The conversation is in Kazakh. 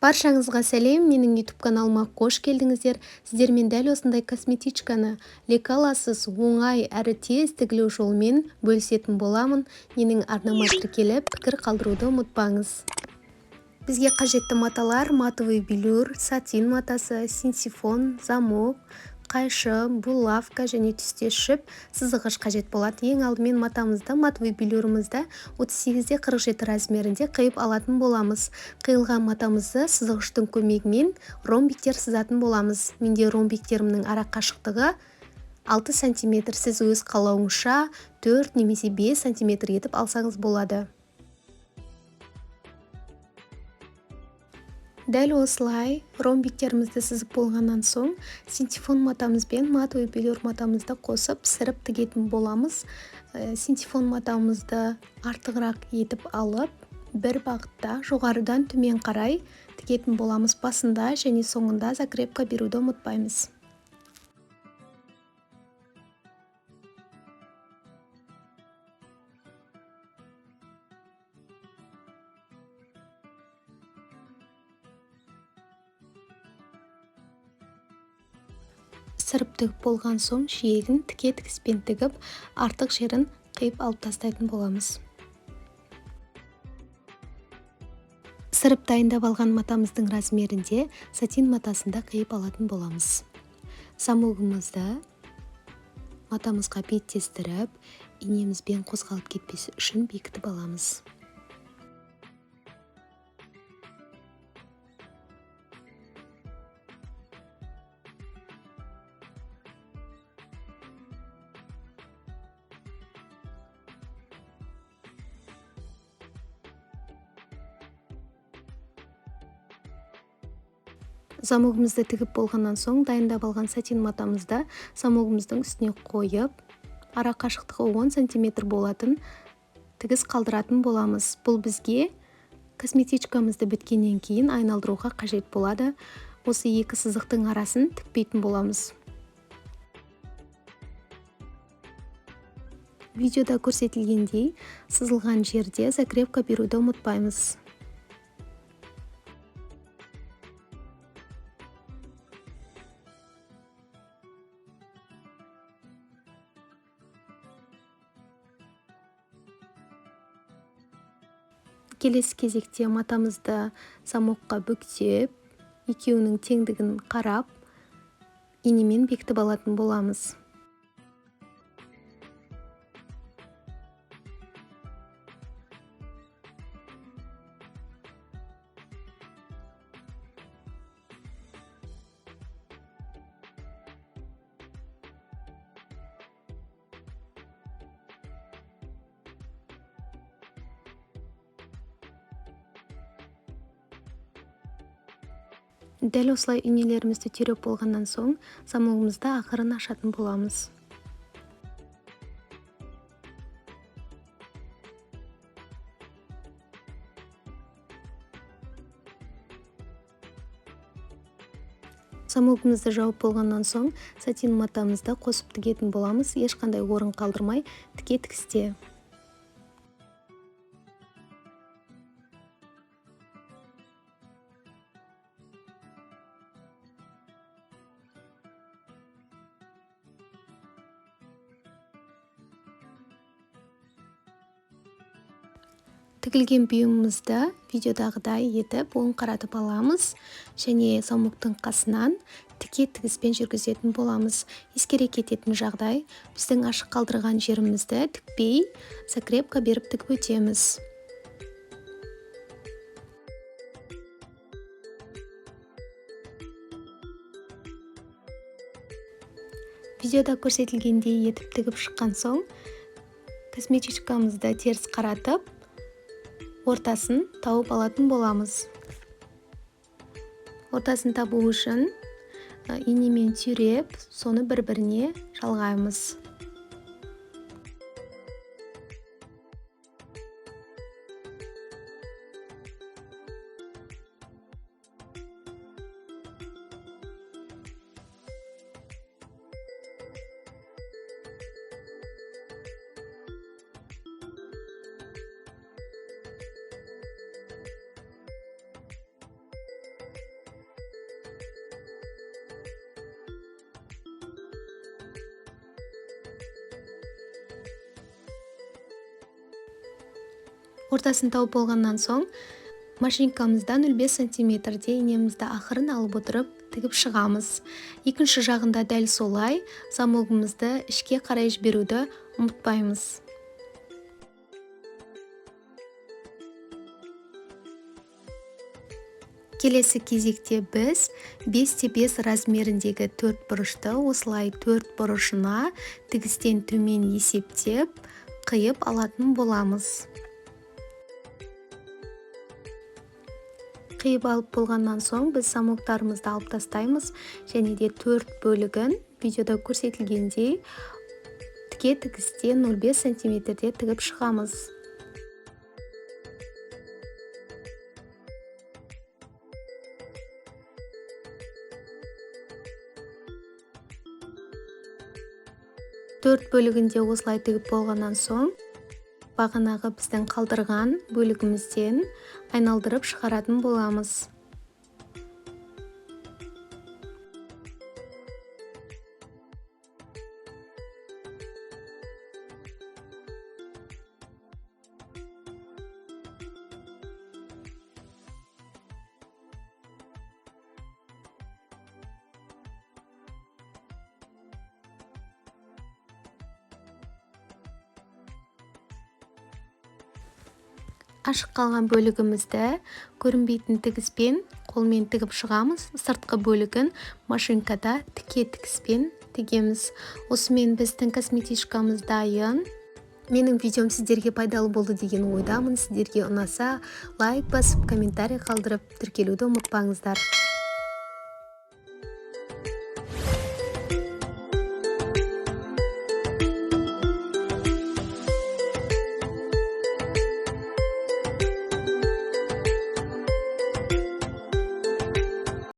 Баршаңызға сәлем, менің YouTube каналыма қош келдіңіздер. Сіздермен дәл осындай косметичканы лекаласыз, оңай әрі тез тігілу жолымен бөлісетін боламын. Менің арнама тіркеліп, пікір қалдыруды ұмытпаңыз. Бізге қажетті маталар: матовый велюр, сатин матасы, синтепон, замок, қайшы, булавка және түстес жіп, сызғыш қажет болады. Ең алдымен матамызды, матовый велюрімізді 38-47 размерінде қиып алатын боламыз. Қиылған матамызды сызғыштың көмегімен ромбиктер сызатын боламыз. Менде ромбиктерімнің ара қашықтығы 6 сантиметр. Сіз өз қалауыңызша 4 немесе 5 сантиметр етіп алсаңыз болады. Дәл осылай ромбиктерімізді сызып болғаннан соң синтепон матамызбен матовый велюр матамызды қосып сырып тігетін боламыз. Синтепон матамызды артығырақ етіп алып, бір бағытта жоғарыдан төмен қарай тігетін боламыз. Басында және соңында закрепка беруді ұмытпаймыз. Сырып тігіп болған соң жиегін тіке тігіспен тігіп, артық жерін қиып алып тастайтын боламыз. Сырып дайындап алған матамыздың размерінде сатин матасында қиып алатын боламыз. Замогымызды матамызға беттестіріп, инемізбен қозғалып кетпес үшін бекітіп аламыз. Замогымызды тігіп болғаннан соң дайындап алған сатин матамызды замогымыздың үстіне қойып, ара қашықтығы 10 сантиметр болатын тігіс қалдыратын боламыз. Бұл бізге косметичкамызды біткеннен кейін айналдыруға қажет болады. Осы екі сызықтың арасын тікпейтін боламыз. Видеода көрсетілгендей, сызылған жерде закрепка беруді ұмытпаймыз. Келесі кезекте матамызды замокқа бүктеп, екеуінің теңдігін қарап, инемен бекітіп алатын боламыз. Дәл осылай инелерімізді түйреп болғаннан соң замогымызды ақырын ашатын боламыз. Замогымызды жауып болғаннан соң сатин матамызды қосып тігетін боламыз, ешқандай орын қалдырмай тіке тігісте. Тігілген бұйымымызды видеодағыдай етіп оң қаратып аламыз және замоктың қасынан тіке тігіспен жүргізетін боламыз. Ескере кететін жағдай, біздің ашық қалдырған жерімізді тікпей закрепка беріп тігіп өтеміз. Видеода көрсетілгендей етіп тігіп шыққан соң косметичкамызды теріс қаратып, ортасын тауып алатын боламыз. Ортасын табу үшін инемен түйреп, соны бір-біріне жалғаймыз. Ортасын тауып болғаннан соң машинкамыздан 0,5 сантиметрде инемізді ақырын алып отырып тігіп шығамыз. Екінші жағында дәл солай замогымызды ішке қарай жіберуді ұмытпаймыз. Келесі кезекте біз 5-5 размеріндегі төрт бұрышты осылай төрт бұрышына тігістен төмен есептеп қиып алатын боламыз. Қиып алып болғаннан соң біз замоктарымызды алып тастаймыз және де төрт бөлігін видеода көрсетілгендей тіке тігістен 0,5 сантиметрде тігіп шығамыз. Төрт бөлігінде осылай тігіп болғаннан соң бағанағы біздің қалдырған бөлігімізден айналдырып шығаратын боламыз. Ашық қалған бөлігімізді көрінбейтін тігіспен қолмен тігіп шығамыз. Сыртқы бөлігін машинкада тіке тігіспен тігеміз. Осымен біздің косметичкамыз дайын. Менің видеом сіздерге пайдалы болды деген ойдамын. Сіздерге ұнаса, лайк басып, комментарий қалдырып, тіркелуді ұмытпаңыздар.